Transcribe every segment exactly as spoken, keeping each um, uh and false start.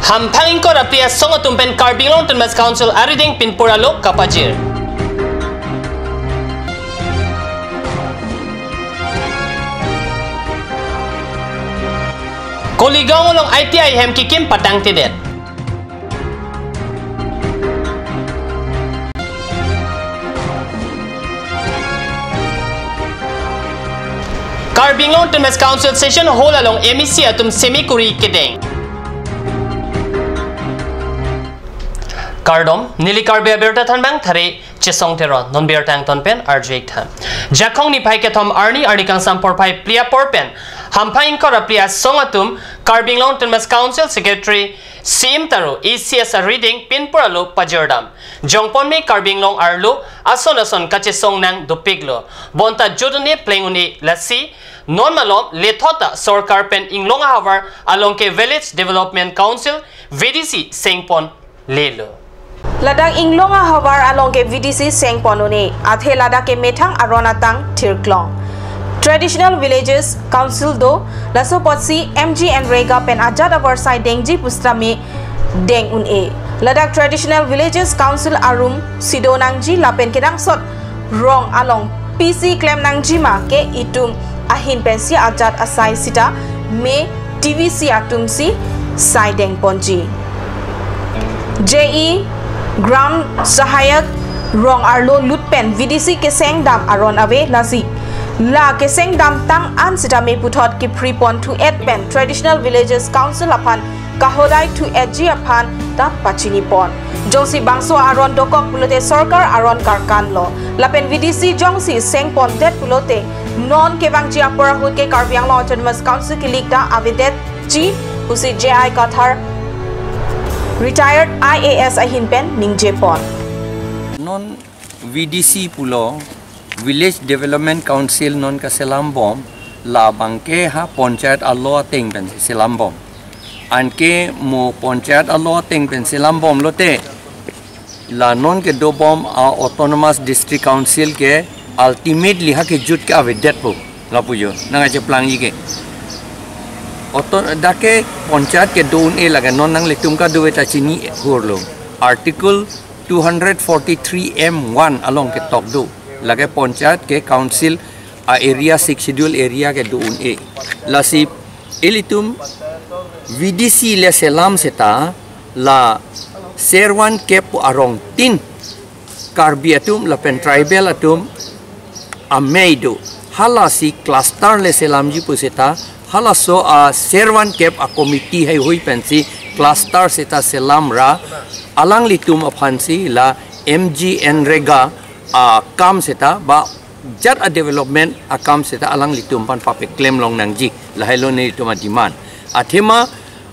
Hamphang ingkoi ra phli asong atum pen Karbi Anglong Autonomous Council arideng pinpur alo kapajir. Koligaon along I T I hem kikim patangtedet. Karbi Anglong Autonomous Council Session Hall along M A C atum semi kuri kedeng. Kardom, neli Karbi abirta thanbang thari Chesong Teron, non birta angton pen arju-ik tha. Jakhong niphai kethom arni, arni kangsam porphai phli apor pen Hamphang ingkoi ra phli asong atum Karbi Anglong Autonomous Council Secretary Sim Taro, A C S arideng pinpur alo pajirdam. Jongponme Karbi Anglong arlo ason ason kachesong nang dopiklo. Bonta jut un-e pleng un-e lasi non malom lethot ta sorkar pen Inglong ahavar along ke Village Development Council, V D C sengpon lelo. Ladak Inglong ahavar along ke V D C sengpon un-e, athe ladak ke methang aron atang thirklong. Traditional Villages Council do, laso apotsi M G N Rega pen ajat avarsai dengji pusitame deng un-e. Ladak Traditional Villages Council arum si do nangji lapen kenangsot rong along pisi klem nangji ma ke itum ahin pensi ajat asai sita me T V C atum si sai dengponji. J E Gram Sahayak rong arlo lut pen V D C keseng dam aron ave lasi. La keseng dam tang an sitame puthot kiphripon thu-et pen Traditional Villages Council aphan kahodai thu-etji aphan ta pachinipon. Jongsi bangso aron dokok pulote sorkar aron karkanlo. Lapen V D C jongsi sengpondet pulote non kevangji apor ahut ke Karbi Anglong Autonomous Council kilik ta avedetji pusi J I Kathar retired I A S ahin pen ningjepon. Non V D C pulo, Village Development Council non kaselam bom, labang ke ha panchayat alo ateng pen selam bom. Anke mo panchayat alo ateng pen selam bom lote, la non kedo bom a Autonomous District Council ke ultimately ha kejut ke avedetpo, lapu jo nangkacheplangji ke. Auto, dak ke panchayat kedo un-e lake non nanglitum kadokave ta chini hurlo. Article two hundred forty-three M one along ketok do. Lake panchayat ke council a area, Sixth Schedule area kedo un-e. Lasi ilitum V D C le selam seta la servan kep arong tin Karbi atum lapen tribal atum amei do. Halasi cluster le selamji puseta, halaso a servan kep a committee heihui pensi cluster seta selamra, alanglitum aphansi la M G N Rega akam seta ba jat a development akam seta alanglitum aphan papeklem long nangji, lahelo nelitum a demand. Athema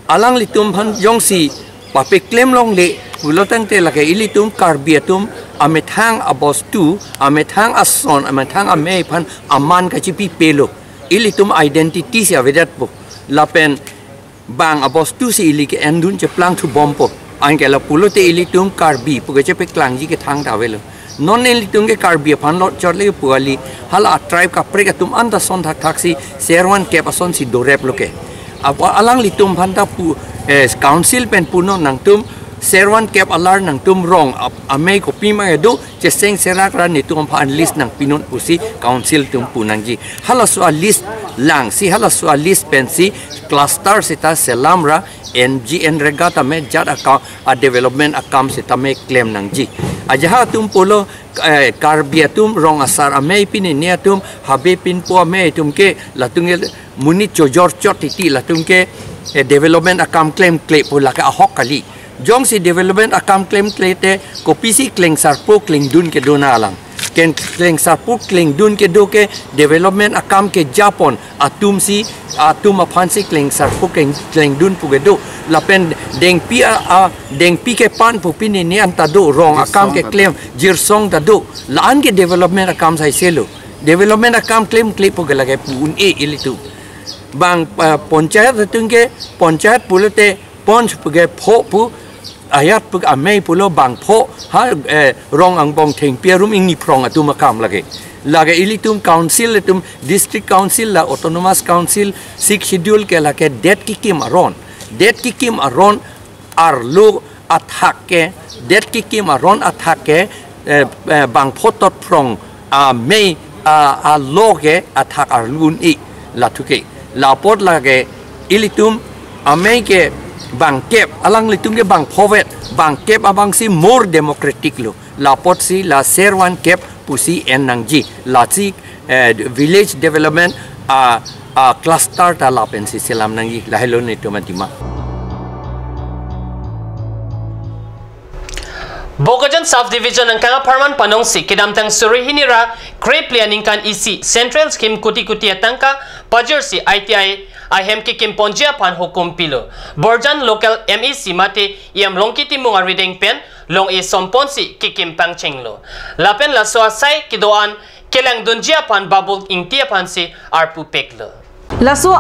alanglitum aphan jongsi papeklem longle pulotangte lake ilitum Karbi atum amethang abostu, amethang ason, amethang amei aphan aman kachipipelo. Ilitum identity si avedetpo. Lapen bang abostu si ili ke-en dun cheplang thubompo. Anke lapulote ilitum Karbi pu kachepeklangji ke thangta avelo. Non nelitum ke Karbi aphan lotchot le pu kali, hala a tribe kaprek atum anta son thakthaksi servan kep asonsi doreplo ke. Apo alanglitum aphanta pu, eh, council pen punon nangtum servan kep alar nangtum rong ap-, amei kopima kedo cheseng serak ra netum aphan list nangpinon pusi council atum pu nangji. Halaso a list langsi halaso a list pensi cluster seta selamra M G N Rega tame jat aka a development akam seta me klem nangji. Ajaha atum pulo, eh, Karbi atum rong asar amei pini ni atum habe pinpo amei atum ke latum ke monit chojor chot titi latum ke, eh, development akam klemkle pu lake ahok kali. Jongsi development akam klemkle te kopisi klengsarpo klengdun kedo nanglang. Ken klengsarpo klengdun kedo ke development akam kejapon atumsi atum aphansi klengsarpo kleng, klengdun pu kedo. Lapen dengpi a, a dengpi kepan pu pini ni anta do, rong akam keklem jirsong ta do. La-an ke development akam saiselo. Development akam klemkle pu ke lake pu un-e ilitum. Bang, eh, panchayat atum ke panchayat pulote panch pu ke pho pu, ayat pu amei pulo bang pho ha, eh, rong angbong thengpi arum ingni phrong atum akam lake. Lake ilitum council atum, district council la autonomous council, Sixth Schedule ke lake det kikim aron. Det kikim aron arlo athak ke, det kekim aron athak ke, eh, eh, bangpho totphrong amei, ah, alo ke athak arlo un-e lathu ke. La apot lake ilitum amei ke bangkep, alanglitum ke bangphovet, bangkep abangsi more democratic lo. La apotsi la servan kep pusi en nangji. Lasi, eh, village development, ah, ah, cluster ta lapensi selam nangji. Lahelo netum atima. Bokajan Subdivision angkang apharman panongsi kedamtang suri hini ra krephli aningkan isi Central Scheme kuti kuti atangka pajirsi I T I ahem kekim ponji aphan hukum pilo. Borjan local M A C mate E M Longki Timung arideng pen long-e somponsi kekim pangchenglo. Lapen laso asai kedo-an kelangdunji aphan Babul Ingti aphansi arpu peklo. Laso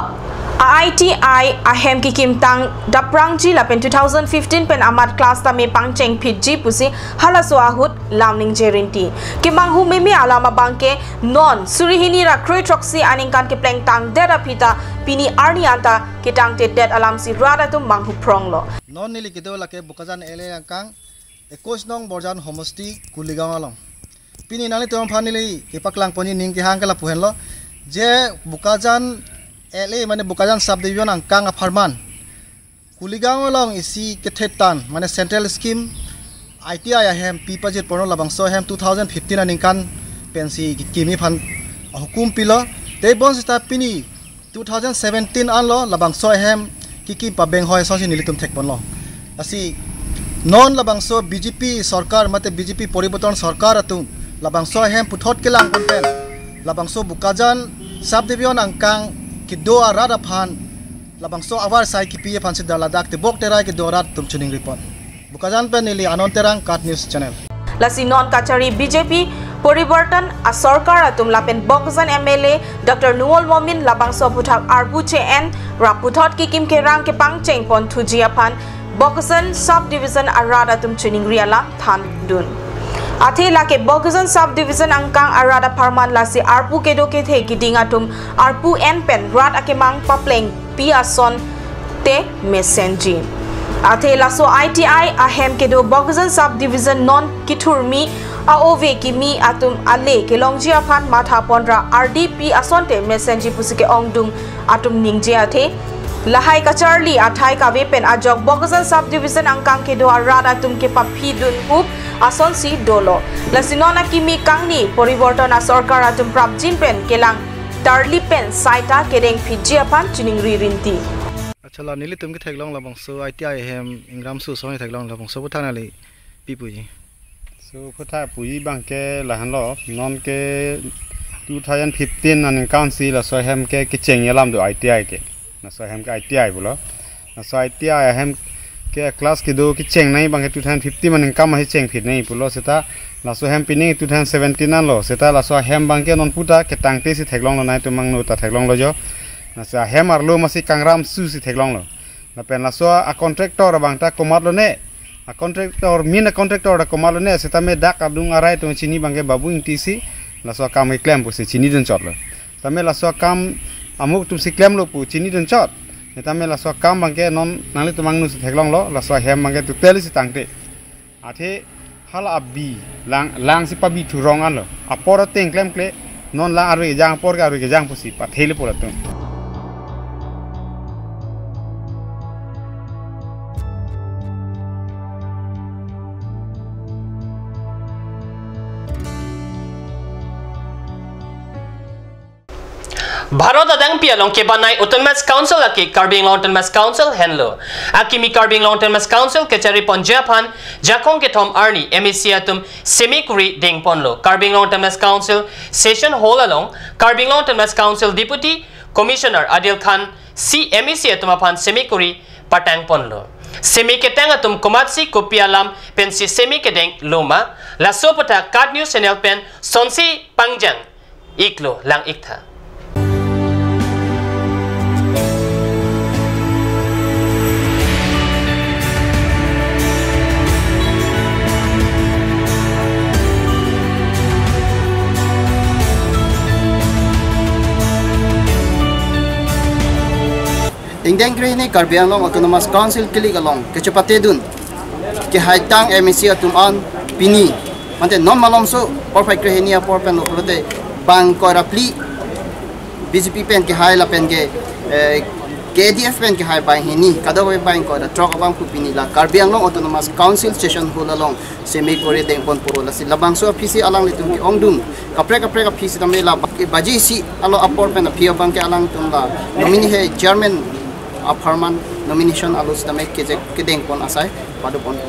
a-I T I ahem kekimtang daprangji lapen two thousand fifteen pen amat class tame pangcheng phitji pusi halaso ahut lam ningje rinti. Kemanghu meme alam abangke non suri hini ra kroi throksi aningkan keplengtang det aphi ta pini arni anta ketangtedet alamsi rat atum manghu phronglo. Non neli kedo lake Bokajan L A angkang, ekus nong Borjan Homosti Kuligaon along. Pini nanglitum aphan neli kepaklang ponji ning kehang ke lapu henlo. Je Bokajan L A mane Bokajan Subdivision angkang apharman Kuligaon along isi kethe tan mane Central Scheme I T I ahem pi pajir ponlo, labangso ahem two thousand fifteen aningkan pensi kekimi aphan hukum pilo. Tebon seta pini two thousand seventeen anlo labangso ahem kekim pabeng hoi asonsi nelitum thekponlo. Lasi non labangso B J P sorkar mate B J P poriborton sorkar atum labangso ahem puthot kelang pon pen labangso Bokajan Subdivision angkang kedo arat aphan labangso avar sai kipi aphansi dak ladak tebok terai kedo arat atum chiningripon. Bokajan pen neli Anon Terang, KAT News Channel. Lasi non kachari B J P poriborton asorkar atum lapen Bokajan M L A Doctor Nuwal Momin labangso aphuthak arpu che-en ra puthot kekim kerang kepangcheng pon thuji aphan Bokajan Subdivision arat atum chiningri alam thandun. Athe lake Bokajan Subdivision angkang arat apharman lasi arpu kedo kethe kiding atum arpu en pen rat akemang papleng pi ason te mesenji. Athe laso I T I ahem kedo Bokajan Subdivision non kithurmi a-ove kimi atum ale kelongji aphan matha ponra ardi pi ason te mesenji pusi ke-ongdung atum ningje athe. Lahai kacharli athai kave pen ajok Bokajan Subdivision angkang kedo arat atum kepaphidun hup asonsi dolo. Lasi non akimi kangni poriborton asorkar atum prapjin pen kelang tarli pen saita kedeng phitji aphan chiningri rinti. Achala nelitum ketheklong labangso I T I ahem ingram su song theklong labangso aphuthak nangli pi puji. So aphuthak puji abangke lahenlo, non ke two thousand fifteen aningkan si laso ahem ke kecheng alam do I T I ke. Laso ahem ke I T I pulo. Laso I T I ahem ke class kedo kecheng nangji abangke two thousand fifteen aningkan ahi cheng phit nangji pulo seta laso ahem pining two thousand seventeen anlo seta laso ahem abangke non puta ketangte si theklonglo, nangtum angno ta theklonglo jo. Laso ahem arlo masi kangram su si theklonglo. Lapen laso a-contractor abang ta komatlo ne. A-contractor, main a-contractor ta komatlo ne. Setame dak adung arai atum chini abangke Babu Ingti si laso akam keklem pusi chinidun chotlo. Tame laso akam amuk atum si klemlo pu chinidun chot. Setame laso akam abangke non nanglitum angno si theklonglo. Laso ahem abangke totally si tangte. Athe hala abi lang, lang si pabi thurong anlo. Apor ateng klemkle, non lang arve kejang apor ke arve kejang pusi pathele pura tung. Bharat adangpi along kebanai Autonomous Council ake Karbi Anglong Autonomous Council henlo. Akimi Karbi Anglong Autonomous Council kechari ponji aphan jakong kethom arni M A C atum semekuri dengponlo. Karbi Anglong Autonomous Council Session Hall along Karbi Anglong Autonomous Council Deputy Commissioner Adil Khan si M A C atum aphan semekuri patangponlo. Seme ketang atum komatsi kopi alam pensi seme kedenglo ma, laso aphuthak KAT News Channel pen sonsi pangjang iklo lang iktha. Ingdeng krehini Karbi Anglong Autonomous Council kilik along kechepatedun kehaitang M A C atum an pini, mate non malomso porphai krehini apor pen lo pulote bang ingkoi ra phli B J P pen kehai lapen ke, eh, K D F pen kehai bang hini, kadokave bang ingkoi ra throk abang pu pini la Karbi Anglong Autonomous Council Session Hall along semi kore dengponpo. Lasi labangso aphisi alanglitum ke-ongdung kaprek kaprek aphisi tame la bak-, baji isi alo apor pen aphi abang ke alangtum la nominee he chairman apharman nomination alo sitame kejek kedengpon asai padoponpo.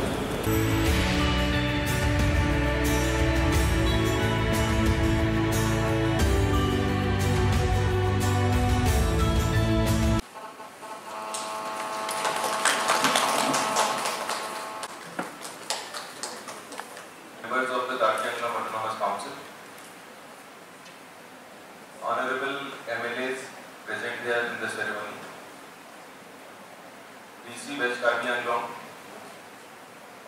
Members of the Karbi Anglong Autonomous Council, honorable M L As present here in the ceremony, D C West Karbi Anglong,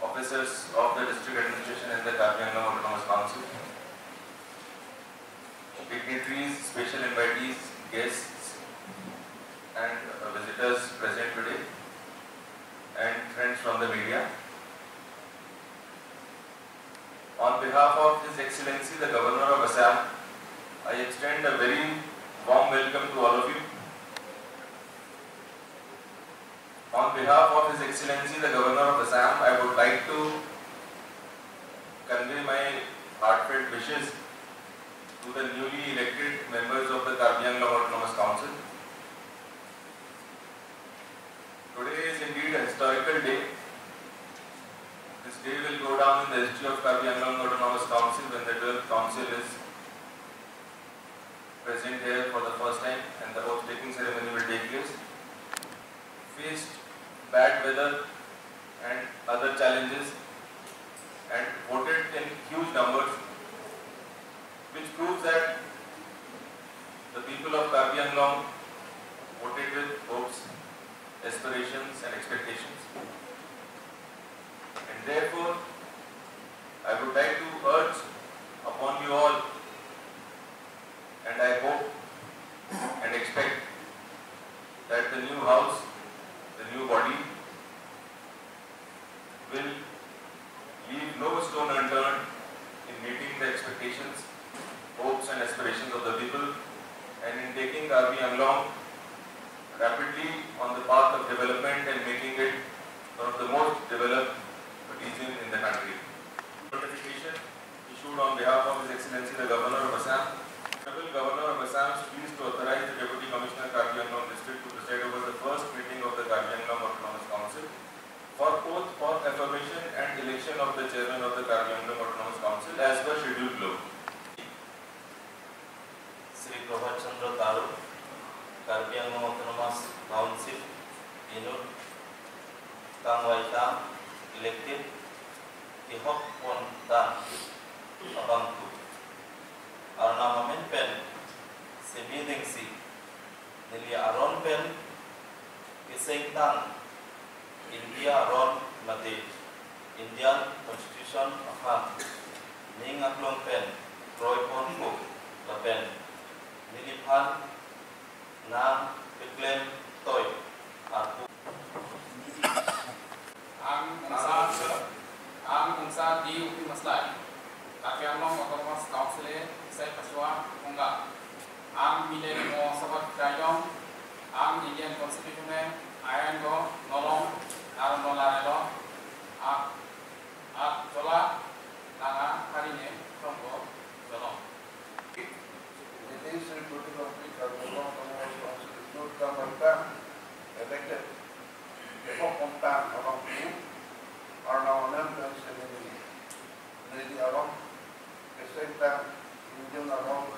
officers of the district administration and the Karbi Anglong Autonomous Council, dignitaries, special invitees, guests, and uh, visitors present today, and friends from the media. On behalf of His Excellency the Governor of Assam, I extend a very warm welcome to all of you. On behalf of His Excellency the Governor of Assam, I would like to convey my heartfelt wishes to the newly elected members of the Karbi Anglong Autonomous Council. Today is indeed a historical day. This day will go down in the history of Karbi Anglong Autonomous Council when the twelfth Council is present here for the first time and the oath-taking ceremony will take place. Faced bad weather and other challenges and voted in huge numbers, which proves that the people of Karbi Anglong voted with hopes, aspirations and expectations. And therefore, I would like to urge upon you all, and I hope and expect that the new house, the new body, will leave no stone unturned in meeting the expectations, hopes and aspirations of the people, and in taking Karbi Anglong rapidly on the path of development and making it one of the most developed region in the country. Notification issued on behalf of His Excellency the Governor of Assam. Honorable Governor of Assam is pleased to authorize the Deputy Commissioner Karbi Anglong District to preside over the first meeting of the Karbi Anglong Autonomous Council for oath for affirmation and election of the chairman of the Karbi Anglong Autonomous Council as per schedule below. Shri Prabhat Chandra Taro, Karbi Anglong Autonomous Council inut kangvaitang elected kehok pontang abangphu, Arnam amen pen semi dengsi neli aron pen kesengtang India aron mate Indian Constitution aphan ning aklong pen kroiponpo lapen neliphan nangpeklemtoi arpu. Ang ingsa, ang ingsa di upi maslai Karbi Anglong Autonomous Council e isai kasua ungga. Ang mile mo sabat kayong, ang Indian Constitution e ayan go nolong ar nolarelo, ak, ak jola nanga hari ne thomgo jolong. Meeting Shri Prabhat Chandra Taro, Karbi Anglong Autonomous Council inut kangvaitang elected kehok pontang abangphu, Arnam amen pen semi dengsi neli aron kesengtang Indian aron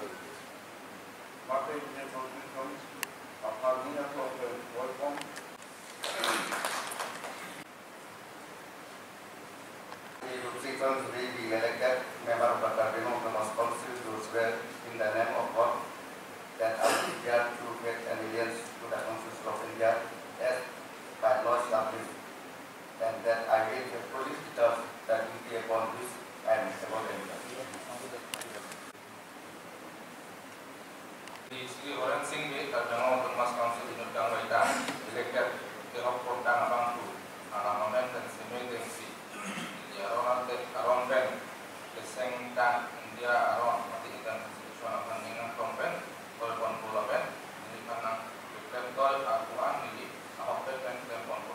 mate Indian Constitution aphan ning aklong pen kroipon. Shri Rup Sing Kron Suri, the elected member of the Karbi Anglong Autonomous Council, to swear in the name of God that I will bear true faith and allegiance to the Constitution of India as by law established, and that I will faithfully discharge the duty upon which I am about to enter. Shri Oren Sing Bey, Karbi Anglong Autonomous Council inut kangvaitang, elected Sengtang India aron mate Indian Constitution aphan ning aklong pen toiponpo lapen neliphan nangklemtoi ako-an neli ahokpet pen klemponpo.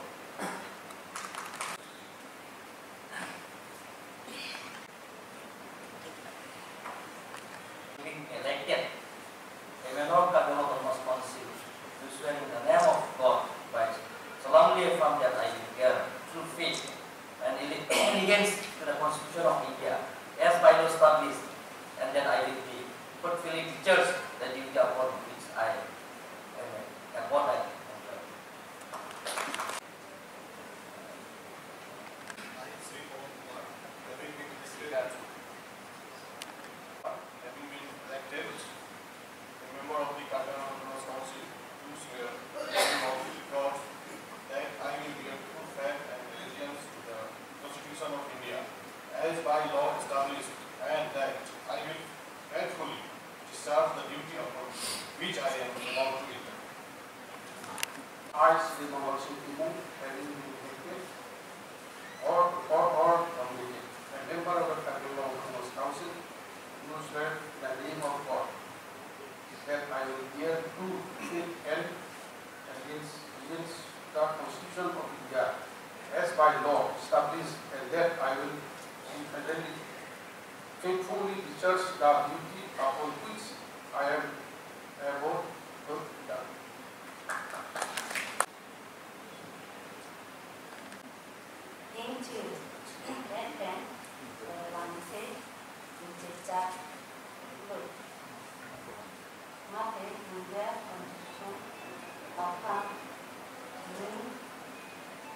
Being elected a member of Karbi Anglong Autonomous Council, do swear in the name of God by solemnly affirm that I will bear true faith and alle-, allegiance to the Constitution of India as by law established, and that I will be faithfully discharge the duty upon which I am about. I, Sri Pawan Kumar, having been elected, having been elected a member of the Karbi Anglong Autonomous Council, do swear in the name of God that I will bear true faith and allegiance to the Constitution of India as by law established, and that I will faithfully discharge the duty upon which I am about to enter. I, Sri Mangal Singh Timung, having been elected or, or, or nominated a member of the Karbi Anglong Autonomous Council, do swear in the name of God that I will bear true faith and allegiance, allegiance to the Constitution of India as by law established, and that I will faithfully, faithfully discharge the duty upon which I am about to enter. Ingchir pen pen, eh, vangsi ingchirchak lut. Mate India Constitution aphan ning,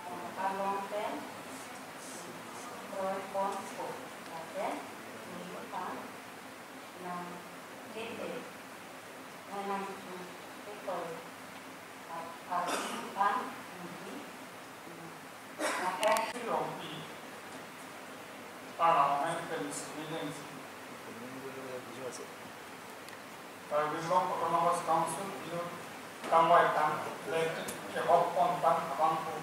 eh, aklong pen toiponpo lapen neliphan nangklemtoi, eh, nangklemtoi ako-an neli Karbi Anglong Autonomous Council, Karbi Anglong Autonomous Council inut kangvaitang elected kehok pontang abangphu.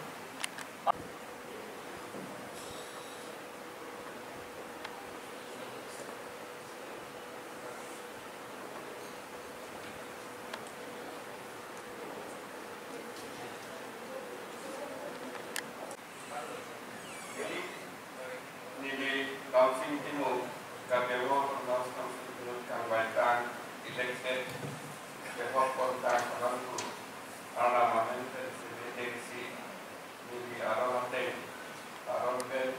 Neli Ramsing Timung, Karbi Anglong Autonomous Council inut kangvaitang elected kehok pontang abangphu, Arnam amen pen seme dengsi, neli aron ateng, aron pen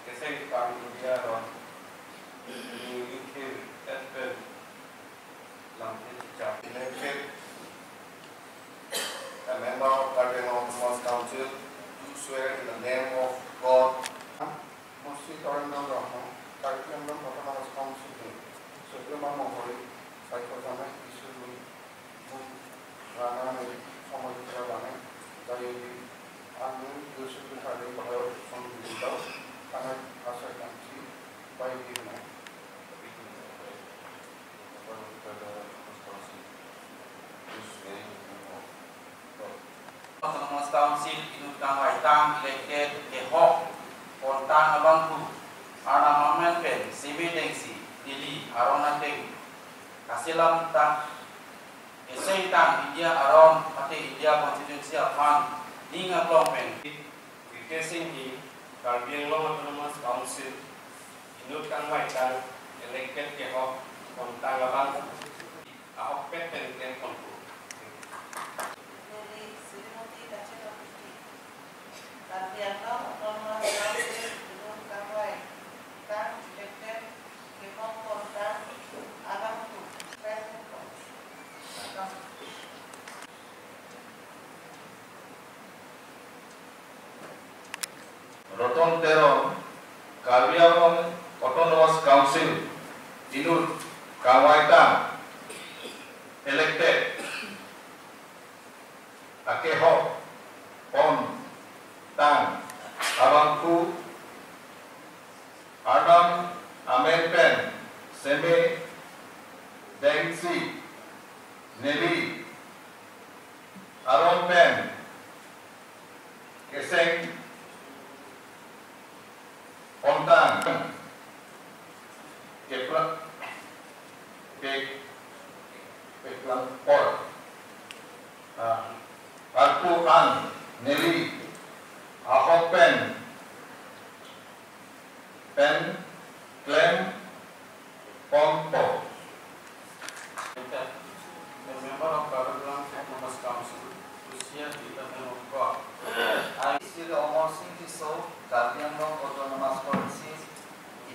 kesengtang India aron, neli ingkir et pen lamthe chichak. Elected a member of Karbi Anglong Autonomous Council, do swear in the name of God. Mosi Torendon Brahma, Karbi Anglong Autonomous Council ni Suprema Mohori, Saiko Jamai Isur ni Mung Rana ni Somoi Kira Bane, Dayodi Anu Yusuf Bihari Bayo Song Bidau, Tanai Asai Kamsi, Bai Bidna. Autonomous Council inut kangvaitang elected kehok pontang abangphu, Arnam amen pen seme dengsi, neli aron ateng kaselamtang kesengtang India aron mate India Constitution aphan ning aklong pen. Vikesh Ingti, Karbi Anglong Autonomous Council inut kangvaitang elected kehok pontang abangphu, ahokpet pen klemponpo. Neli Srimati Kachero Ingti, Karbi Anglong Autonomous Council inut kangvaitang elected kehok pontang abangphu, klemponpo. Roton Teron, Karbi Anglong Autonomous Council inut kangvaitang elected akehok pontang abangphu, Arnam amen pen seme dengsi, neli aron pen keseng pontang. Por, ah, arpu an neli ahok pen, pen klem ponpo. A member of Karbi Anglong Autonomous Council, to share the blessing of God. I Sri Amarsing Tisso, Karbi Anglong Autonomous Council,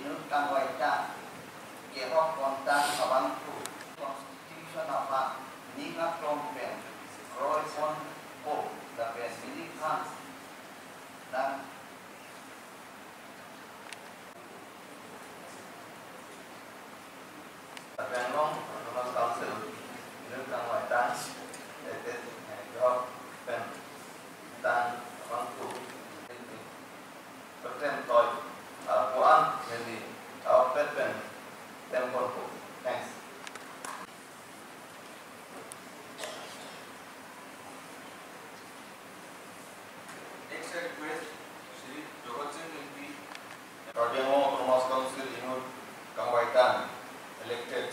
inut kangvaitang, kehok pontang abangphu, Constitution aphan ning aklong pen kroiponpo lapen neliphan nang Karbi Anglong Autonomous Council, inut kangvaitang, etet, eh, kehok pontang abangphu, peklem toi, ah, pu an neli ahok pen klem ponpo. Thanks. Next request, Shri Jagat Singh Engti. Karbi Anglong Autonomous Council inut kangvaitang elected.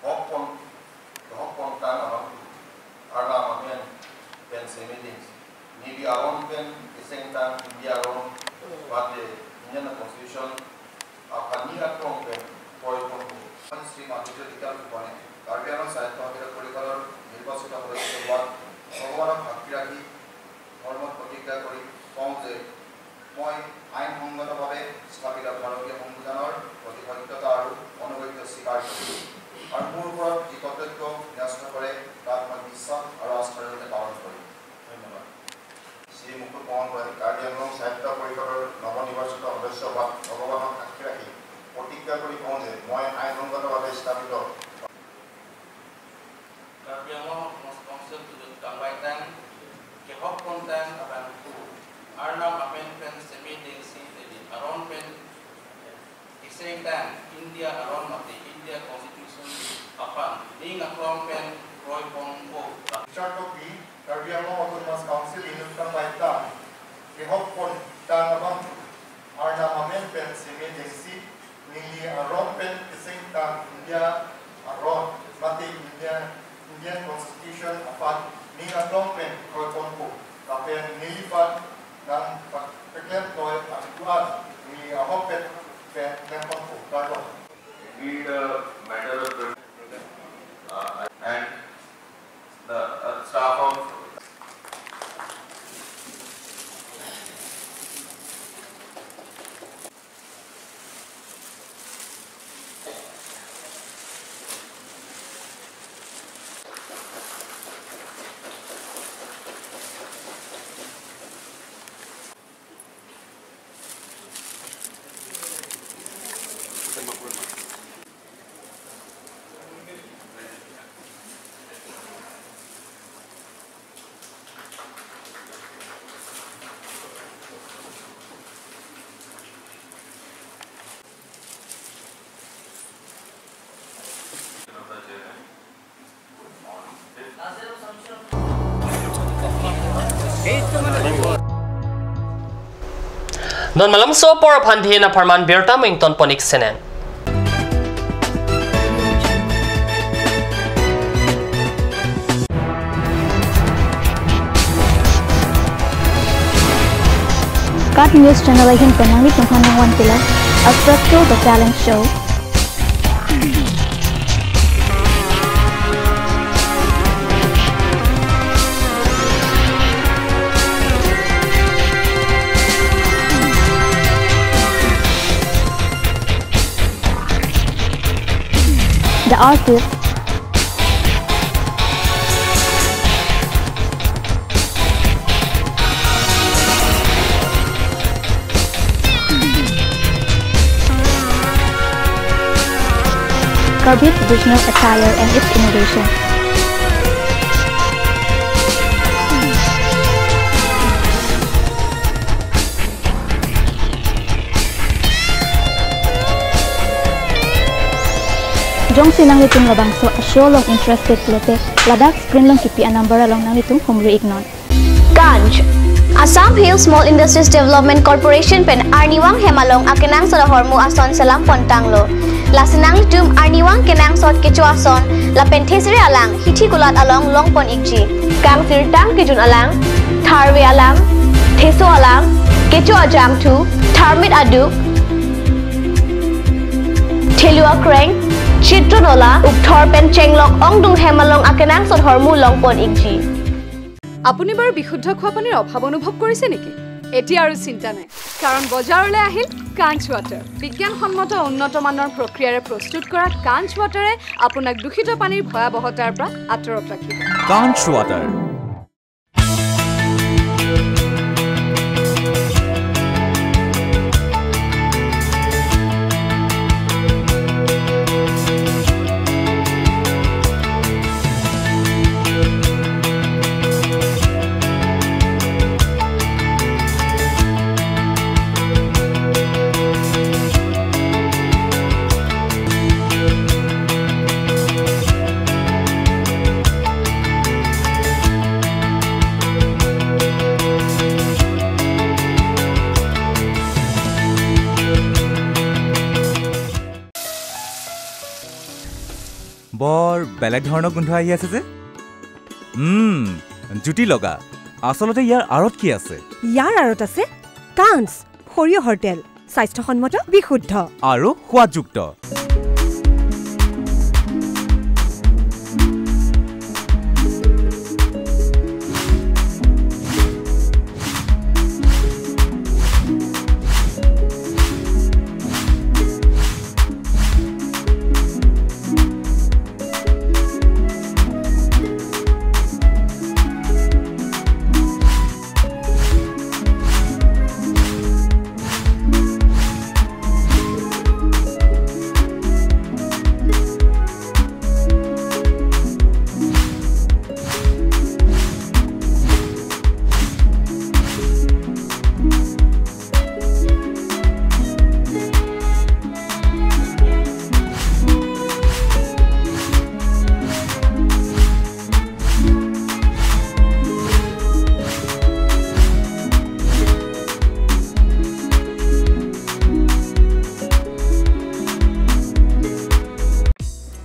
Hok pon, hok pontang abangphu. Arnam amen pen seme dengsi. Neli aron pen kesengtang India aron mate Indian Constitution aphan ning aklong pen kroiponpo. Shri Madhurjyoti Kalpane, Karbi Anglong Sahitya Hockey Club Porikholor nirbachito sodosyo bat Bhagwanon sakshi rakhi, ধৰ্মত প্ৰতিজ্ঞা কৰি কওঁ যে মই আইনসংগতভাৱে স্থাপিত ভাৰতীয় সংবিধানৰ প্ৰতি সত্যতা আৰু আনুগত্য স্বীকাৰ কৰিম আৰু মোৰ ওপৰত যি কৰ্তব্য ন্যস্ত কৰে তাক মই বিশ্বাস আৰু আস্থাৰ সৈতে পালন কৰিম। ধন্যবাদ। শ্ৰী মুকুট মোহন গোৱাৰী, কাৰ্বি আংলং সাহিত্য পৰিষদৰ নৱনিৰ্বাচিত সদস্য হোৱাত ভগৱানক সাক্ষী ৰাখি প্ৰতিজ্ঞা কৰি কওঁ যে মই আইনসংগতভাৱে স্থাপিত Karbi Anglong Autonomous Council inut kangvaitang, kehok pontang abangphu, Arnam amen pen seme dengsi neli aron pen kesengtang India aron mate India Constitution aphan ning aklong pen kroiponpo. Richard Tokbi, Karbi Anglong Autonomous Council inut kangvaitang, kehok pontang abangphu, Arnam amen pen seme dengsi neli aron pen kesengtang India aron mate India, Indian Constitution aphan ning aklong pen kroiponpo lapen neliphan nang pa-, peklem toi apitu an neli ahok pen, pen klem ponpo. Kardom. Read a matter of, uh, and the, uh, staff of Non malomso apor aphan dihe apharman birta mo ingtonpon ik senen. KAT News Channel ahin pen nanglitum aphan nangvan pilo Astro Show, The Talent Show. The Artist. Karbi traditional attire and its innovation. Jongsi nanglitum labangso a-show along interested pulote, ladak screen along kipi a-number along nanglitum humri iknon. Ganj. Assam Hill Small Industries Development Corporation pen arnivang hem along akenangsot ahormu ason selam pontanglo. Lasi nanglitum arnivang kenangsot kecho ason lapen thesere alang hithi kulat along longpon ikji. Kangsirtang kejun alang, tharve alang, theso alang, kecho ajangthu, tharmit aduk, thelu akreng, chitro nola, ukthor pen chenglok ongdung hem along akenangsot hormu longpon ikji. আপুনি বাৰু বিশুদ্ধ খোৱা পানীৰ অভাৱ অনুভৱ কৰিছে নেকি? এতিয়া আৰু চিন্তা নাই, কাৰণ বজাৰলৈ আহিল কাঞ্চ ৱাটাৰ। বিজ্ঞানসন্মত উন্নত মানৰ প্ৰক্ৰিয়াৰে প্ৰস্তুত কৰা কাঞ্চ ৱাটাৰে আপোনাক দূষিত পানীৰ ভয়াৱহতাৰ পৰা আঁতৰত ৰাখিব। কাঞ্চ ৱাটাৰ। বৰ বেলেগ ধৰণৰ গোন্ধ আহি আছে যে। উম, জুতি লগা। আচলতে ইয়াৰ আঁৰত কি আছে? ইয়াৰ আঁৰত আছে কাঞ্চ, সৰিয়হৰ তেল, স্বাস্থ্যসন্মত, বিশুদ্ধ আৰু সোৱাদযুক্ত।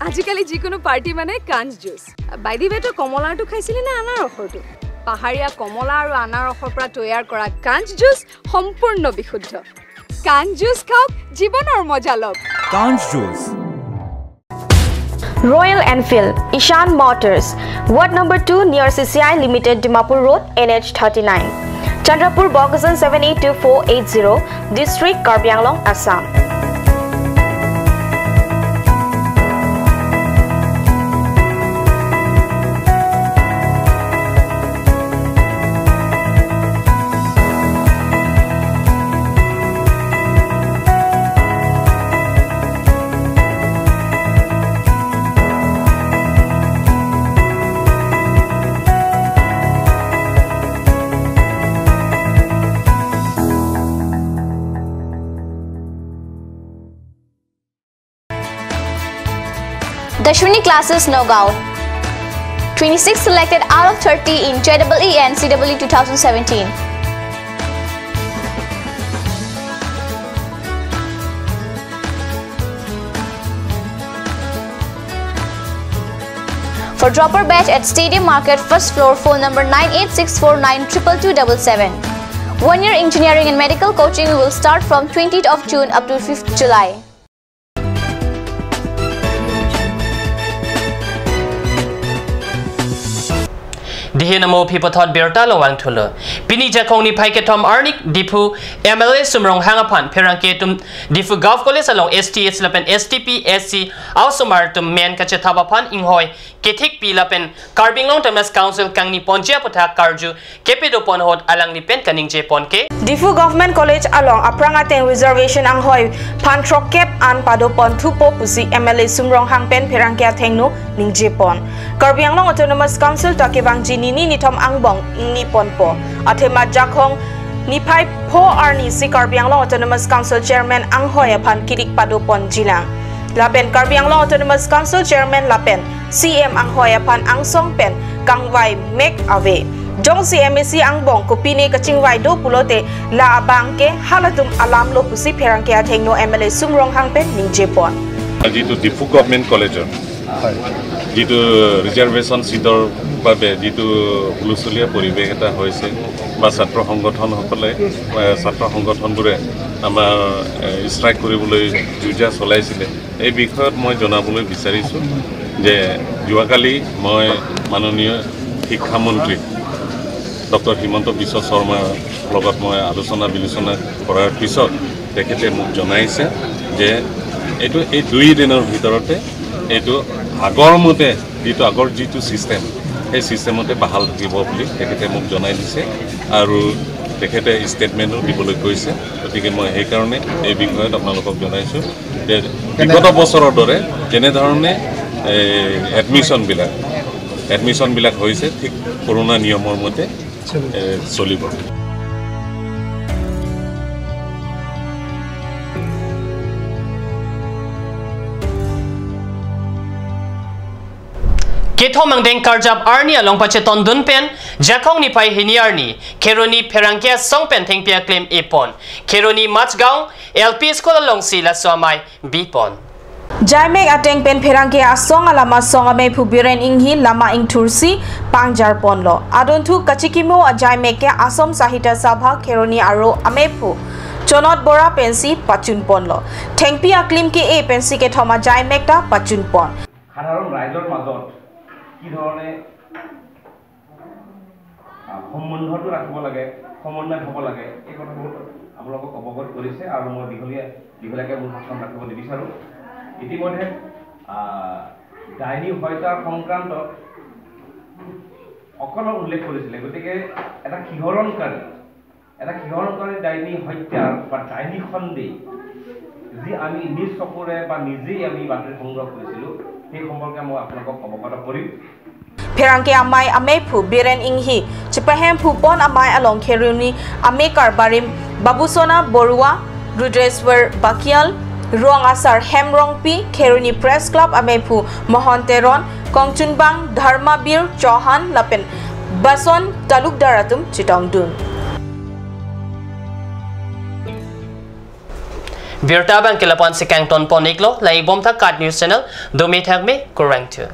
আজিকালি যিকোনো পাৰ্টি মানে কাঞ্চ জুচ। By the way, তই কমলাৰটো খাইছিলি নে আনাৰসৰটো? পাহাৰীয়া কমলা আৰু আনাৰসৰ পৰা তৈয়াৰ কৰা কাঞ্চ জুচ সম্পূৰ্ণ বিশুদ্ধ। কাঞ্চ জুচ খাওক, জীৱনৰ মজা লওক। কাঞ্চ juice. Royal Enfield, Ishan Motors, Ward number two near C C I Limited, Dimapur Road, N H thirty-nine. Chandrapur, Bokajan seven eight two four eight zero, District, Karbi Anglong, Assam. Dashwini Classes, Nagaon. Twenty-six selected out of thirty in J E E and C W two thousand seventeen. For dropper batch at Stadium Market, first floor, phone number nine eight six four nine triple two double seven. One year engineering and medical coaching will start from twentieth of June up to fifth July. Dihe namo aphi puthot birta lo vangthulo. Pini Jakhong niphai kethom arni Diphu M L A Sum Ronghang aphan pherangke atum Diphu Govt College along S T S lapen S T P S C a-osomar atum men kachethap aphan inghoi kethikpi lapen Karbi Anglong Autonomous Council kangni ponji aputhak karju kepado pon ahut alangli pen kaningje pon ke. Diphu Government College along aphrang ateng reservation anghoi phan throkkep an pado pon thupo pusi M L A Sum Ronghang pen pherangke athengno ningje pon. Karbi Anglong Autonomous Council ta kevangji nini nithom angbong ingni ponpo. Athema Jakhong niphai pho arni si Karbi Anglong Autonomous Council Chairman anghoi aphan kidik pado ponjilang. Lapen Karbi Anglong Autonomous Council Chairman lapen C E M anghoi aphan angsong pen kangvai mek ave. Jongsi M A C angbong kopine kachingvai do pulote la abang ke halatum alam lo pusi pherangke athengno M L A Sum Ronghang pen ningje pon. যিটো ডিফু গভৰ্ণমেণ্ট কলেজৰ হয়। যিটো ৰিজাৰ্ভেশ্যন চিটৰ বাবে যিটো হুলস্থুলীয়া পৰিৱেশ এটা হৈছে বা ছাত্ৰ সংগঠনসকলে, এ, ছাত্ৰ সংগঠনবোৰে আমাৰ, এ, ষ্ট্ৰাইক কৰিবলৈ যুঁজা চলাইছিলে, এই বিষয়ত মই জনাবলৈ বিচাৰিছোঁ যে যোৱাকালি মই মাননীয় শিক্ষামন্ত্ৰী ডক্টৰ হিমন্ত বিশ্ব শৰ্মাৰ লগত মই আলোচনা বিলোচনা কৰাৰ পিছত তেখেতে মোক জনাইছে যে এইটো এই দুই দিনৰ ভিতৰতে এইটো আগৰ মতে যিটো আগৰ যিটো ছিষ্টেম, সেই ছিষ্টেমতে বাহাল থাকিব বুলি তেখেতে মোক জনাই দিছে আৰু তেখেতে ষ্টেটমেণ্টো দিবলৈ কৈছে। গতিকে মই সেইকাৰণে এই বিষয়ত আপোনালোকক জনাইছোঁ যে বিগত বছৰৰ দৰে যেনেধৰণে এই এডমিশ্যনবিলাক, এডমিশ্যনবিলাক হৈছে, ঠিক পুৰণা নিয়মৰ মতে, এ, চলিব। Kethom angdeng karjap arni along pachetongdun pen Jakhong niphai hini arni Kheroni pherangke asong pen thengpi aklim epon. Kheroni Machgaon L P School alongsi laso amei bipon. Jaimek ateng pen pherangke asong alama asong amephu Biren Inghi lama ingthursi pangjarponlo. Adunthu kachikimo ajaimek ke Assam Sahitya Sabha Kheroni aro amephu Chonot Bora pensi pachunponlo. Thengpi aklim ke-e pensi kethom ajaimek ta pachunpon. সাধাৰণ ৰাইজৰ মাজত কি ধৰণে, আহ, সম্বন্ধটো ৰাখিব লাগে, সমন্বয় হ'ব লাগে, এই কথাবোৰ আপোনালোকক অৱগত কৰিছে আৰু মই দীঘলীয়া, দীঘলীয়াকৈ মোৰ ভাষণ ৰাখিব নিবিচাৰোঁ। ইতিমধ্যে, আহ, ডাইনী হত্যাৰ সংক্ৰান্তত অকণমান উল্লেখ কৰিছিলে। গতিকে এটা শিহৰণকাৰী, এটা শিহৰণকাৰী ডাইনী হত্যাৰ বা ডাইনী সন্দেহ যি আমি নিজ চকুৰে বা নিজেই আমি বাতৰি সংগ্ৰহ কৰিছিলোঁ, সেই সম্পৰ্কে মই আপোনালোকক অৱগত কৰিম। Pherangke amei amephu Biren Inghi chepahemphupon amei along Kheroni amekar barim Babusona Borua, Rudreswar Bakial, Rong Asar Hemrongpi, Kheroni Press Club amephu Mohon Teron, Kongchunbang Dharmabir Chauhan lapen Bason Talukdar atum chetongdun. Birta abang ke lapu-ansi kangtonpon-iklo, langdunbom tha KAT News Channel, dome thakme, kurvangthu.